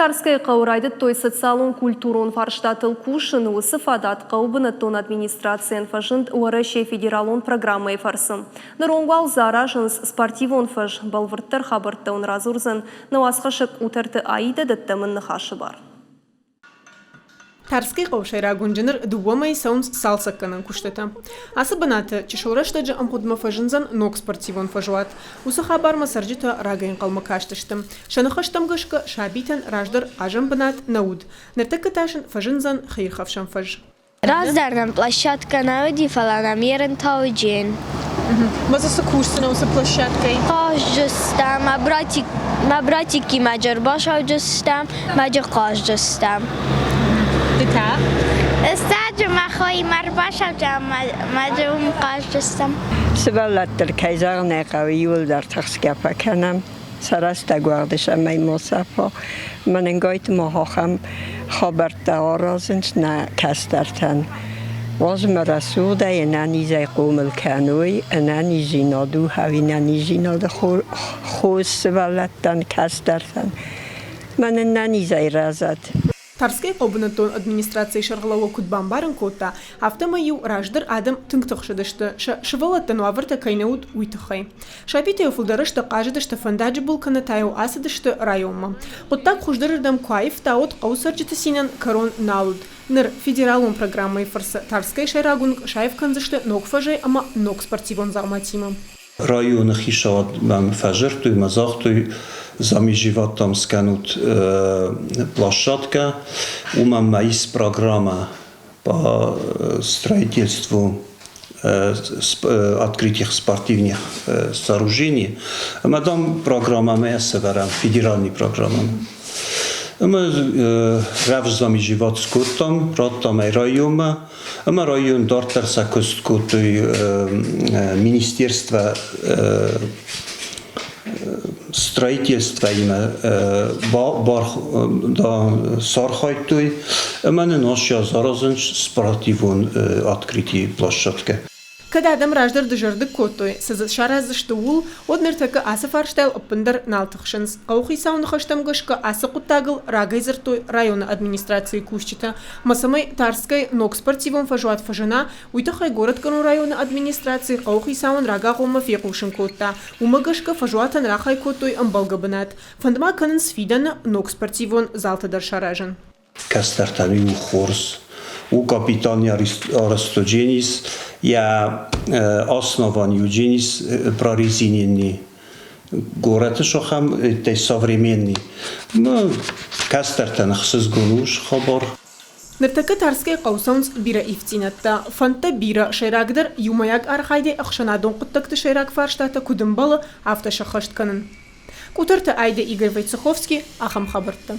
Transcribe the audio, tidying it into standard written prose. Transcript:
Тарскӕйы хъӕуы райдыдтой социалон-культурон фарстатыл кусын. Уыцы фадат хъӕуы бынӕттон администрацийӕн фӕзынд Уӕрӕсейы федералон программӕйы фӕрцы. Ныронг уал дзы аразынц спортивон фӕз. Бӕлвырддӕр хабӕрттӕ уын радзурдзӕн нӕ уацхӕссӕг Къутӕрты Аидӕ, дӕттӕм ын ныхасы бар. Тарскӕйы хъӕуы сӕйраг уынджы ныр дыууӕ мӕйы цӕуынц цалцӕггӕнӕн куыстытӕ. Ацы бынаты чысыл рӕстӕджы ӕмгъуыдмӕ фӕзындзӕн ног спортивон фӕзуат. Уыцы хабармӕ цӕрджытӕ рагӕй ӕнхъӕлмӕ кастысты. Сӕ ныхӕстӕм гӕсгӕ, сабитӕн раздӕр хъазӕн бынат нӕ уыд. Ныртӕккӕ та сын фӕзындзӕн хиирхӕфсӕн фӕз. Раздӕр нӕм площадкӕ нӕ уыди, фӕлӕ нӕм ерынтӕ уыди. Ма дзы цы кусдзынӕ уыцы площадкӕйы? Хъаздзыстӕм, мӕ братик, мӕ братикимӕ ӕрбасаудзыстӕм, мӕджы хъаздзыстӕм. Ды та? Стаджы мӕ хоимӕ ӕрбасаудзӕм, мӕджы уым хъаздзыстӕм. Сывӕллӕтты кӕй зӕгъын ӕй хъӕуы, иуылдӕр тыхсгӕ фӕкӕнӕм. Сӕ рӕстӕг уагъд ис ӕмӕ Мосафо мӕнӕнгойты махахӕм хабӕрттӕ аразынц нӕ кӕстӕртӕн. Уадзмӕ рӕсугъдӕй ӕнӕнизӕй хъомыл кӕной, ӕнӕниздзинад у ӕви нӕниздзинады хос сывӕллӕттӕн, кӕстӕртӕн. Мӕнӕн нӕнизӕй рӕзӕд. Тарскӕйы хъӕуы бынӕттон администрацийы сӕргълӕууӕг куыд бамбарын кодта, афтӕмӕй-иу раздӕр адӕм тынг тыхсыдысты, сӕ сывӕллӕттӕн уавӕртӕ кӕй нӕ уыд, уый тыххӕй. Сабитӕ-иу фылдӕр сты хъазыдысты фӕндаджы был кӕнӕ та-иу ацыдысты районмӕ. Хъуыддаг хуыздӕрырдӕм куы аивта, уӕд хъӕуы цӕрджыты цинӕн кӕрон нал уыд. Ныр федералон программӕйы фӕрцы Тарскӕйы сӕйраг уынг саив кӕндзысты ног фӕзӕй ӕмӕ ног спортивон дзауматимӕ. Районы хицауад мӕм фӕдзырдтой мӕ загътой, замежеваттам скӕнут площадкӕ, уымӕн ма ис программӕ по строительству открытых спортивных сооружений. Ӕмӕ дам программӕмӕ сӕвӕрӕм, федеральный программӕмӕ. Ӕмӕ рӕвдз замежеват скодтам, радтам ӕй районмӕ. Ӕмӕ район дарддӕр сӕ куыст кодтой министерство строительствоимӕ сархайдтой ӕмӕ нын ас аразынц спортивон открытие площадкӕ. Кӕд адӕм раздӕр дызӕрдыг кодтой, цы дзы сараздзысты, ууыл, уӕд ныртӕккӕ ацы фарстайыл ӕппындӕр нал тыхсынц. Хъӕуыхицауы ныхӕстӕм гӕсгӕ ацы хъуыддагыл рагӕй дзырдтой районы администрацийы кусджытӕ. Ӕмӕ цӕмӕй Тарскӕйы ног спортивон фӕзуат фӕзына, уый тыххӕй горӕтгӕрон районы администраци хъӕуыхицауӕн рагагъоммӕ фехъусын кодта. Уымӕ гӕсгӕ фӕзуатӕн рахай кодтой ӕмбӕлгӕ бынат. Фӕнд ма кӕнынц фидӕны ног спортивон залтӕ дӕр саразын. Кӕстӕртӕн иу хорз у капитан Аристодженис, йӕ основан Юджинис прорезиненный горӕты сахам, это современный. Ну, кӕстӕртӕн ӕхсызгон у хабар. Ныртӕккӕ Тарскӕйы хъӕуы цӕуынц бирӕ ивддзинӕдтӕ. Фӕндтӕ бирӕ, сӕйрагдӕр иумӕйаг архайдӕй ӕхсӕнадон хъуыддӕгты сӕйраг фарстатӕ куыд ӕмбӕлы, афтӕ сӕххӕст кӕнын. Къутӕрты Айдӕ Игорь Войцеховский ахӕм хабӕрттӕ.